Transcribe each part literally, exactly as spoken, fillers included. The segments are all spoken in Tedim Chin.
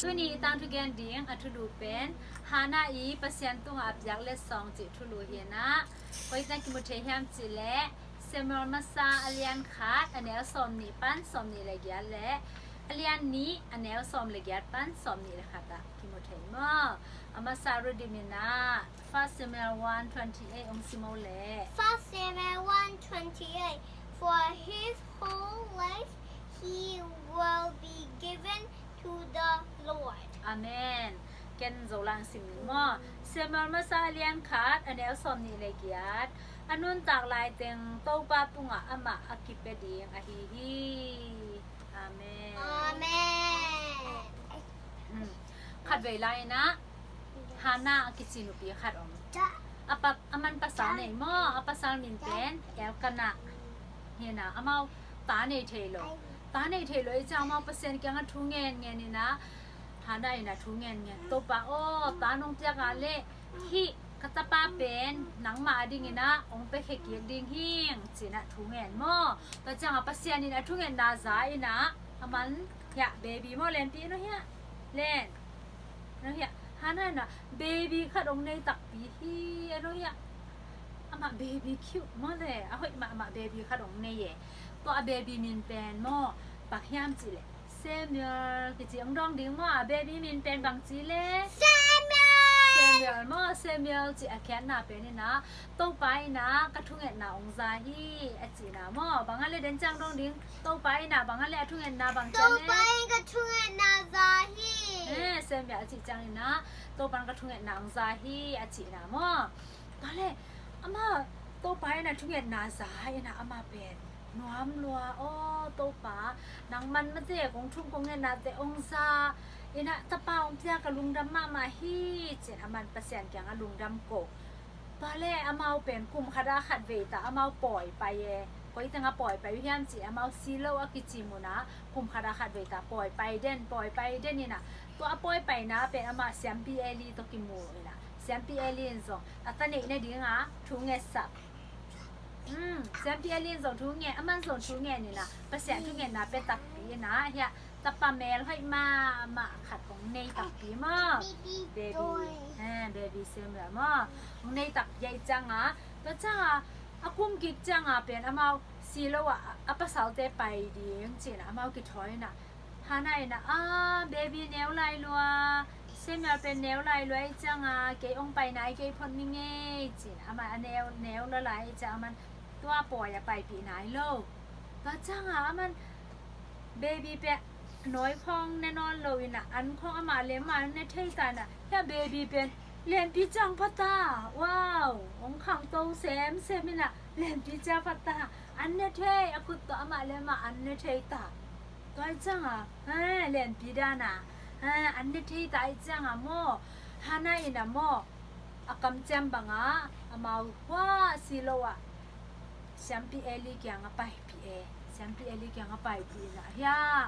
Tuni i tangthu gen ding a thulu pen Hannah i Pasian tungah a piak letsong cih thulu hi a, koi tak kimu thei hiam cih leh Samuel masa a lian khat a neu sawm nih pan sawm nih le giat le a lian nih a neu sawm le giat pan sawm nih le khat ah kimu thei maw? A masa rudim in ah First Samuel one twenty-eight ong sim o leh. First Samuel one twenty-eight. For his whole life he will be given to the Lord. Amen. Ken Zolang sim ning maw? Samuel masa a lian khat a neu sawm nih le giat. A nuntak laiteng Topa tungah amah a kipia ding ahi hi. Amen. Amen. Hmm. Khatvei lai in ah Hannah a kici nupi khat om. A pa, a man pasal nei maw? A pasal min pen Elkanah hi a, amau ta nei thei lo. Ta nei thei lo i ciang amau Pasian kiangah thu ngen ngen in ah Hannah in ah thu ngen ngen, Topa aw, ta nong piak a leh hih ka tapa pen nangmah a ding in ah ong piakhia kik ding hing ci in ah thu ngen maw? Tua ciangah Pasian in a thungetna za in ah a man hiah baby maw, Lenpi, a no hiah Len. A no hiah Hannah in ah baby khat ong nei takpi hi, a no hiah. Amah baby cute maw le, a hoih mahmah baby khat ong nei e. Tua a baby min pen maw, bang hiam cih leh Samuel kici ong dawng ding maw? A baby min pen bang ci leh? Samuel. Samuel maw, Samuel cih a khiatna pen in ah Topa in ah ka thungetna ong za hi a cihna maw? Bang a leh den ciang dawng ding, Topa in ah bang a leh a thungetna bang ci leh? Topa in ka thungetna za hi. Eh, Samuel a cih ciang in ah Topa in ka thungetna ong za hi a cihna maw? Tua leh amah Topa in ah thungetna za in ah amah pen nuam lua, aw Topa, nangman mate kong thum kong ngetnate ong za in ah tapa ong piak ka lungdam mahmah hi ci in a man Pasian kiangah lungdam ko. Tua leh amau pen kum khat ah khatvei ta amau pawi pai e. Koi tengah pawi pai uh hiam cih leh amau Silo a kici mun ah kum khat ah khatvei ta pawi pai den, pawi pai den in ah tua a pawi paina pen amah Siampi Eli tawh kimu in ah Siampi Eli in zong a ta neih nadingah thu ngetsak. Hmm, Siampi Eli in zong thu ngen, a man zong thu ngen in ah Pasian thungetna pia takpi in ah hiah tapa mel hoih mahmah khat ong nei takpi maw? Baby. Baby. Eh, baby Samuel maw? Ong nei takpi ahih ciangah, tua ciangah a kum kik ciangah pen amau Silo ah a pasalte pai ding ci in ah amau kithawi in ah Hannah in ah, ah, baby neu lai lua, Samuel pen neu lai lua ahih ciangah kei ong pai nai, kei phot ning e ci in ah amah a neu, neu lua lai ahih ciangah a man tua pawi ah paipih nai lo. Tua ciangah a man baby pen nawi khawng ne nawn lo in ah an khawng amah leh amah an ne thei ta in ah hiah baby pen Lenpi ciang pha ta. Wow, ong khangto semsem in ah Lenpi ciang pha ta. An ne thei, a khut tawh amah leh amah an ne thei ta. Tua ahih ciangah, eh, Lenpi dan ah, eh, an ne thei ta ahih ciangah maw, Hannah in ah maw, a kamciam bangah amau hua Silo ah Siampi Eli kiangah paipih e. Siampi Eli kiangah paipih in ah hiah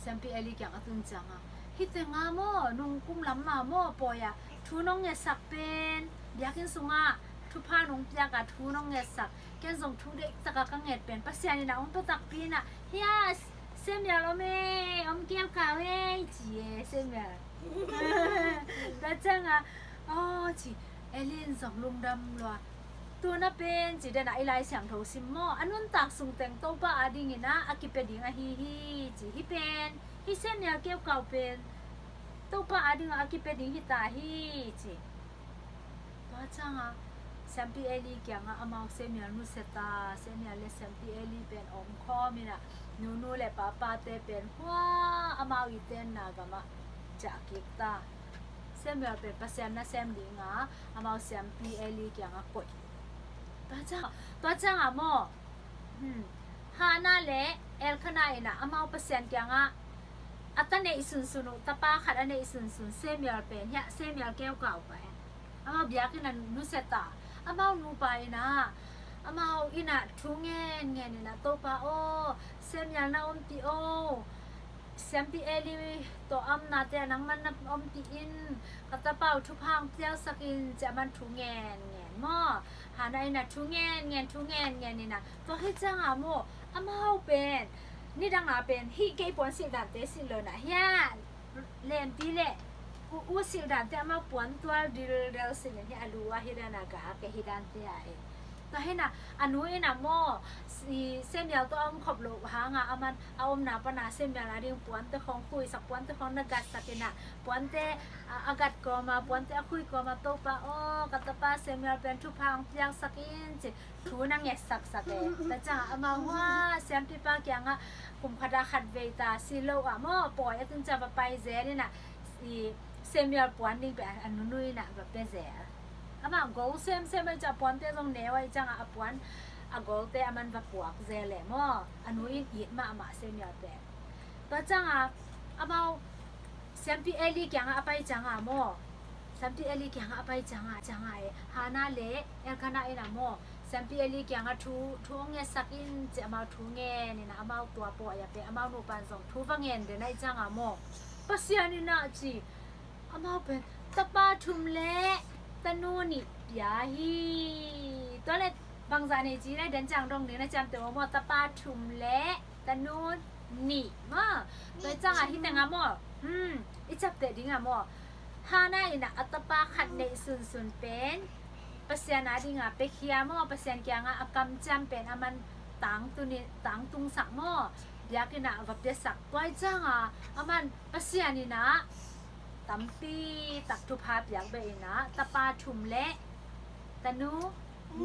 Siampi Eli kiangah a tun ciangah, hih tengah maw, nung kum lam mah maw, pawi ah thu nong ngetsak pen, biakinn sungah thupha nong piak a thu nong ngetsak, ken zong thu deih tak a ka nget pen Pasian in ah ong pia takpi in ah hiah Samuel om e, om kiau kau e ci e Samuel. Tua ciangah, aw ci, Eli in zong lungdam lua. Tu na pen ci den ah i Lai Siangtho sim maw, a nuntak sungteng Topa a ding in ah a kipia ding ahi hi ci. Hih pen, hih Samuel kiau kau pen Topa a ding ah a kipia ding hi ta hi ci. Tua ciangah Siampi Eli kiangah amau Samuel nusia ta, Samuel leh Siampi Eli pen omkhawm in ah nunu leh papate pen hua amau i tenna gamah ciah kik ta. Samuel pen Pasian nasem dingah amau Siampi Eli kiangah koih. Tua ciang, tua ciangah maw, hmm, Hannah leh Elkanah in ah amau Pasian kiangah a ta neih sunsun uh, tapa khat a neih sunsun Samuel pen hiah Samuel kiau kau pen amau biakinn ah nusia ta. Amau nupa in ah, amau in ah thu ngen ngen in ah, Topa aw, Samuel na ompih o. Siampi Eli tawh a omnate ah nangman na ompih in, ka tapa uh thupha ong piaksak in ci a man thu ngen ngen maw. Hannah in ah thu ngen ngen, thu ngen ngen in ah, tua hi ciangah maw, amau pen nidang a pen hih kei puan silh dante silh lo na hiah, lempi le u, u silh dante amau puan tual dildel silh in hiah a lu ah hih dan a gak e hih dante ah e. Tua hi na, a nu in a maw, i Samuel tawh a om khop loh hang a, aman a omna pan a Samuel a ding puante khawng khuisak, puante khawng na gatsak in a, puante a, a gat kawm a, puante a khui kawm a, Topa aw, ka tapa Samuel pen thupha hong piaksak in ci, thu na ngetsaksak e. Tua ciang a amau hua siampipa kiang ah kum khat a khat vei ta si lo ah maw, pawi a tun ciang va pai zel in a, i Samuel puan ding pen a nunu in a va pia zel. Amah gol semsem ahih ciang puante zong neu ahih ciang a, a puan a golte aman va puak zel e maw. A nu in it mahmah Samuel pen. Tua ciang a amau siampi Eli kiang ah a pai ciang a maw, siampi Eli kiang ah a pai ciang a, ciang a e, Hannah le Elkanah in a maw, siampi Eli kiang ah thu, thu hong ngetsak in ci, amau thu ngen in a, amau tua pawi a pen amau nupa'n zong thu va ngen den ahih ciang a maw, Pasian in a ci, amau pen tapa thum le tanu nih pia hi. Tua le bangzah nei ci le den ciang dong ding na ciamteh maw, tapa thum le tanu nih maw. Tua ciang a hih teng a maw, hmm, i ciapteh ding a maw, Hannah in a, a tapa khat neih sunsun pen Pasian a ding a piakhia maw, Pasian kiang ah a kamciam pen aman tangtun in, tangtungsak maw, biakinn ah va piasak. Tua ciang a aman Pasian in a tampi tak thupha piak beh in a, tapa thum le tanu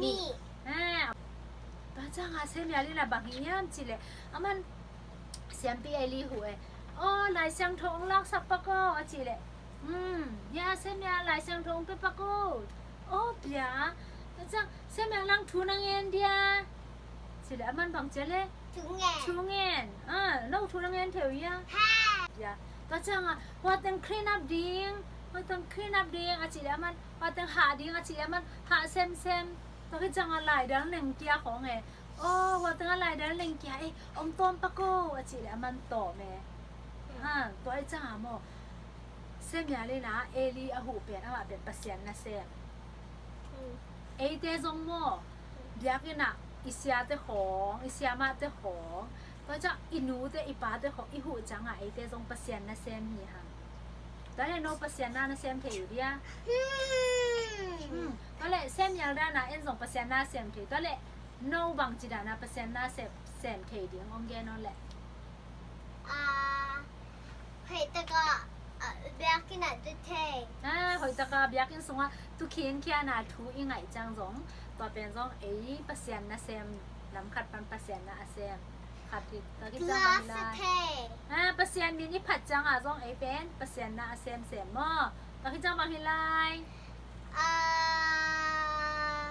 nih. Nih. Ha. Tua ciang a Samuel in a bang hi hiam cih leh, aman siampi Eli huh e, aw, Lai Siangtho hong laksak pak aw a cih leh, hmm, hiah Samuel, Lai Siangtho hong pia pak aw. Aw, pia. Tua ciang Samuel, nang thu na ngen dia cih leh aman bang ci a le? Thu ngen. Thu ngen. Ah, no thu na ngen thei uh hia? Ha. Pia. Tua ciang a, hua teng clean up ding, hua teng clean up ding a cih leh aman, hua teng hah ding a cih leh aman hah semsem. Tua khit ciang a laidal neng kia khawng e, aw, hua teng a laidal neng kia e, hong tawm pak aw a cih leh aman tawm e. Ha, tua ahih ciang a maw, Samuel in a Eli a huh pen amah pen Pasian nasem. Hmm. Eite zong maw, biakinn ah i siate khawng, i siamahte khawng, tua ciang i nute i pate khawng i huh ciang a eite zong Pasian nasem hi hang. Tua le no Pasian na na sem thei uh dia? Hmm. Hmm. Tua le Samuel dan a en zong Pasian na sem thei. Tua le no bangci dan a Pasian na sem, sem thei ding hong gen aw le? Ah, hoih tak a, ah, biakinn ah tu thei. Ah, hoih tak a biakinn sungah tu khinkhian a thu i ngaih ciang zong, tua pen zong ei Pasian nasem, lam khat pan Pasian na a sem. Khat hi, tua khit ciang bang hi lai? Thei. Ah, Pasian min i phat ciang a zong ei pen Pasian na a semsem maw. Tua khit ciang bang hi lai? Ah,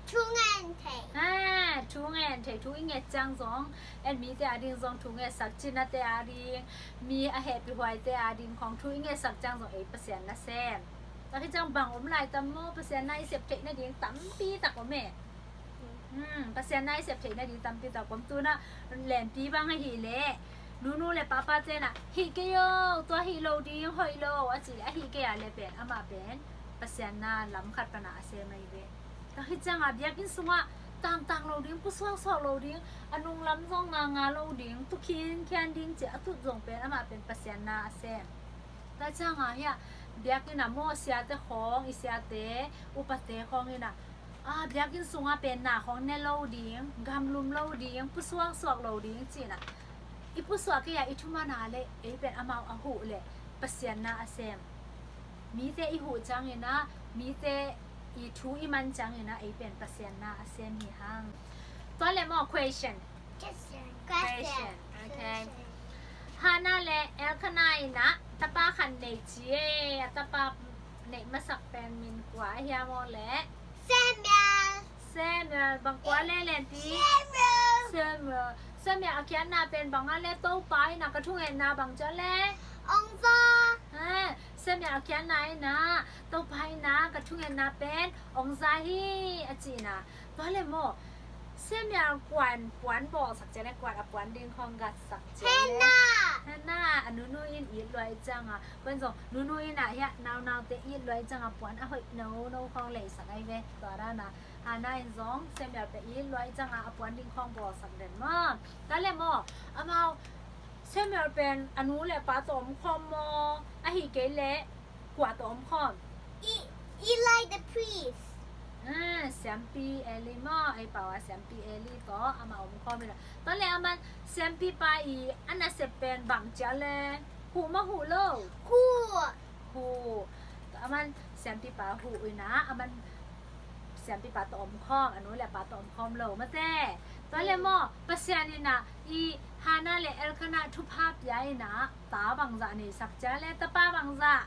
thu ngen thei. Ha, thu ngen thei, thu i nget ciang zong, en mite a ding zong thu ngetsak, cinate a ding, mi a hehpihhuaite a ding khawng thu i ngetsak ciang zong ei Pasian nasem. Tua khit ciang bang om lai tam maw, Pasian na i sep theih nading tampi tak om e. Hmm, Pasian na i sep theih nading tampi tak om. Tu-in a lempi bang ahih leh, nunu le papate in a, hih kei aw, tua hih lo ding, hoih lo a cih leh, a hih kei a leh pen, amah pen Pasian na lam khat pan a a sem ahi ve. Tua khit ciang a biakinn sungah tangtang lo ding, pusuaksuak lo ding, a nunglam zong nganga lo ding, tu khinkhian ding cih a tut zong pen amah pen Pasian na a sem. Tua ciang a hiah biakinn a maw, siate khawng, i siate, upate khawng in a, ah, biakinn sungah pen na khawng ne lo ding, gamlum lo ding, pusuaksuak lo ding ci-in a, i pusuak kei a i thuman a leh ei pen amau a huh leh Pasian na a sem. Mite i huh ciangin a, mite i thu i man ciangin a, ei pen Pasian na a sem hi hang. Tua le maw, question. Question. Question. Okay. Hannah le Elkanah in a tapa khat nei ci e, a tapa neih masak pen min kua hiam aw le? Samuel. Samuel, bang kua le lenpi? Samuel. Samuel. Samuel a khiatna pen bang a le? Topa in a ka thungetna bang ci a le? Ong za. Ha, Samuel a khiatna in a, Topa in a ka thungetna pen ong za hi a ci in a. Tua le maw, Samuel kuan puan bawlsak ciang le kuan a puan ding khawng gatsak ciang le Hannah. Hannah a nunu in it luai cianga, kuan zong nunu in ah hiah naunaute it luai cianga puan a hoih nono khawng leisak ai ve. Tua dana Hannah in zong Samuel pen it luai cianga a puan ding khawng bawlsak den maw. Tua le maw, amau Samuel pen a nu le pa tawh om khawm maw, ahi kei le kua tawh om khawm? E- Eli the priest. Ah, siampi Eli maw, ei pau a siampi Eli tawh amah om khawm hi lo. Tua le aman siampi pa i a nasep pen bang ciang le, huh maw huh lo? Huh. Huh. Aman siampi pa huh ina, aman siampi pa tawh om khawm, a nu le pa tawh om khawm lo mate. Tua le maw, Pasian ina i Hannah le Elkanah thupha pia ina, ta bangzah neisak ciang le, tapa bangzah?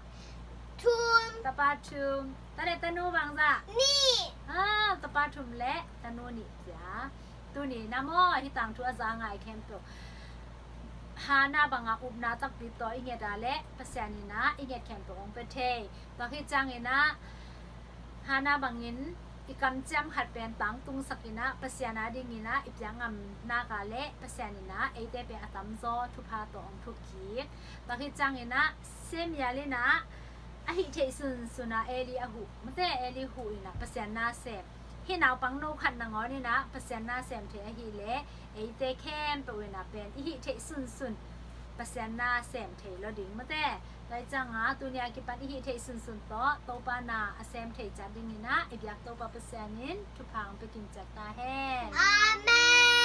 Thum. Tapa thum. Tua le tanu bangzah? Nih. Ah, tapa thum le tanu nih pia. Tuni na maw, hih tangthu a za ngai khempeuh Hannah banga upna takpi tawh i nget a le Pasian ina i nget khempeuh hong pia thei. Tua khit ciang ina Hannah bangin i kamciam khat pen tangtungsak ina Pasian a ding ina i piak ngam nak a le Pasian ina eite pen a tamzaw thupha tawh hong thuk kik. Tua khit ciang ina Samuel ina a hih theih sunsun a Eli a huh mate, Eli huh ina Pasian na sem. Hih naupang no khat nangawn ina Pasian na sem thei ahih le eite khempeuh ina pen i hih theih sunsun Pasian na sem thei lo ding mate. Tua cianga tuni a kipan i hih theih sunsun tawh Topa na a sem thei ciat ding ina i biak Topa Pasian in thupha hong pia kim ciat ta hen. Amen.